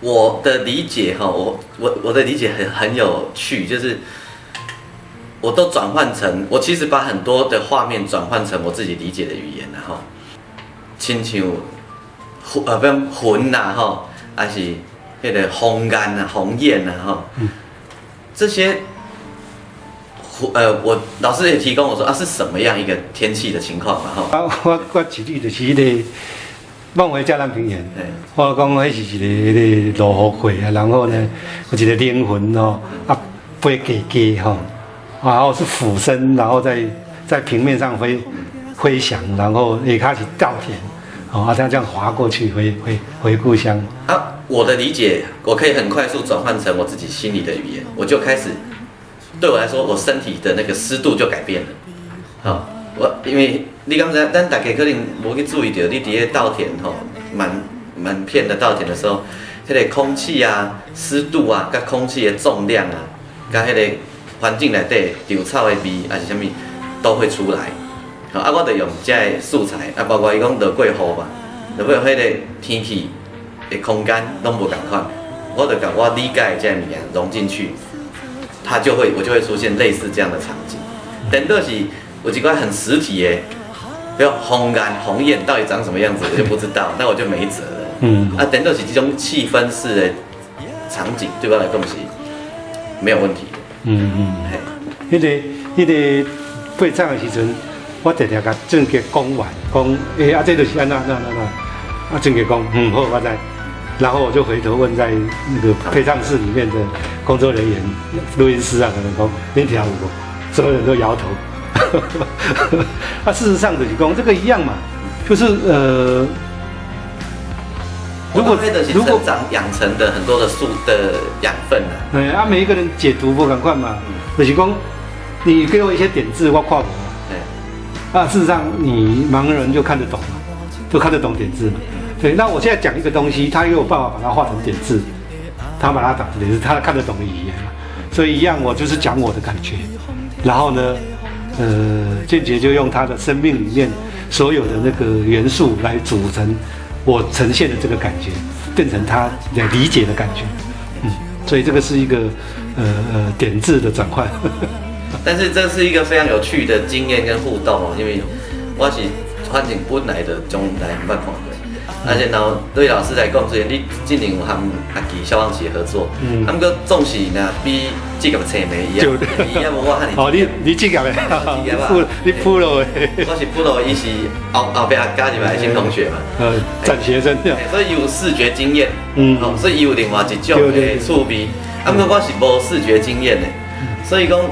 我的理解哈，我的理解很有趣，就是我都轉換成，我其實把很多的畫面轉換成我自己理解的語言，然後親像比如雲呐吼，還是彼個鴻雁啊、鴻雁啊吼，這些，我老師也提供我說啊，是什麼樣一個天氣的情況嘛吼？啊，我舉例就是彼個夢回嘉南平原，我講彼是一个彼个落雨過啊，然後呢，有一個靈魂哦，啊飛低低吼，然後是俯身，然後在平面上飛翔，然後下跤是稻田，哦，啊，這樣滑過去回故鄉。啊，我的理解，我可以很快速轉換成我自己心裡的語言，我就開始，對我來說，我身體的那個濕度就改變了。好，我因為你剛才咱大家可能無去注意著，你佇咧稻田吼，滿滿片的稻田的時候，彼個空氣啊、濕度啊、佮空氣的重量啊，佮彼個環境內底稻草的味，抑是啥物，都會出來。好，啊，我就用這个素材，啊，包括伊講落過雨嘛，落過彼個天氣的空間攏無仝款，我就共我理解的這个物件融進去，它就會我就會出現類似這樣的場景。等到是有一寡很實體的，比如鴻雁、鴻雁到底長什麼樣子，我就不知道，那我就沒轍了。啊，等到是這種氣氛式的場景，對我來講是沒有問題的。嗯，彼個配唱的時陣，我直直共俊傑講完，講，欸，啊，這就是按怎按怎按怎，啊，俊傑講，嗯，好，我知。然後我就回頭問在那個配唱室裡面的工作人員、錄音師啊，可能講，你聽有無？所有人都搖頭。啊，事實上就是講這個一樣嘛，就是如果長養成的很多的素的養分啊，對啊，每一個人解讀無仝款嘛，就是講你給我一些點字，我看無。啊，事實上你盲人就看得懂嘛，都看得懂點字嘛。對，那我現在講一個東西，他又有辦法把它畫成點字，他把它打成點字，他看得懂的語言嘛。所以一樣，我就是講我的感覺，然後呢，俊傑就用他的生命裡面所有的那個元素來組成我呈現的這個感覺，變成他來理解的感覺。所以這個是一個點字的轉換。但是這是一個非常有趣的經驗跟互動哦，因為我是反正本來就從來毋捌看過。啊，然後對老師來講，雖然你之前有和阿奇、蕭煌奇合作，啊，毋過總是呢比職業青迷伊啊，伊也無我遐爾。哦，你職業的，你 pro 的。我是 pro，伊是後壁加入來的新同學嘛。轉學生。所以有視覺經驗，哦，所以伊有另外一種的趣味。啊，毋過我是無視覺經驗的，所以講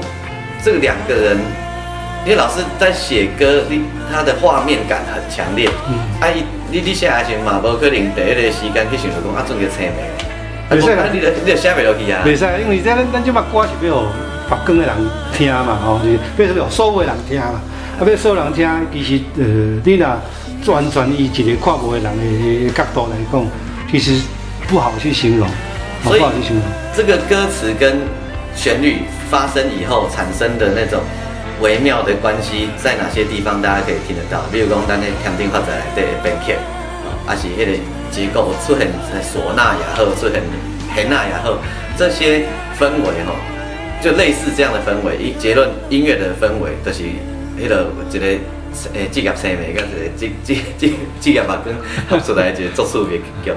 這兩個人。因為老師在寫歌，你他的畫面感很強烈。啊，伊你寫的時嘛，無可能第一個時間去想著講啊，準個青梅。袂使啦，你就寫袂落去啊。袂使，因為這咱這馬歌是欲予別光的人聽嘛，吼，是欲予所有的人聽嘛。啊，欲所有人聽，其實你若完全以一個看無的人的角度來講，其實不好去形容，所以不好去形容。這個歌詞跟旋律發生以後產生的那種微妙的關係，在哪些地方大家可以聽得到？比如講，咱咧添丁發財內底的編曲，啊是彼個結構出現嗩吶也好，出現弦仔也好，這些氛圍吼，就類似這樣的氛圍。一結論音樂的氛圍，就是彼個一個職業生命，佮一個職業目光合出來一個足趣味的結局。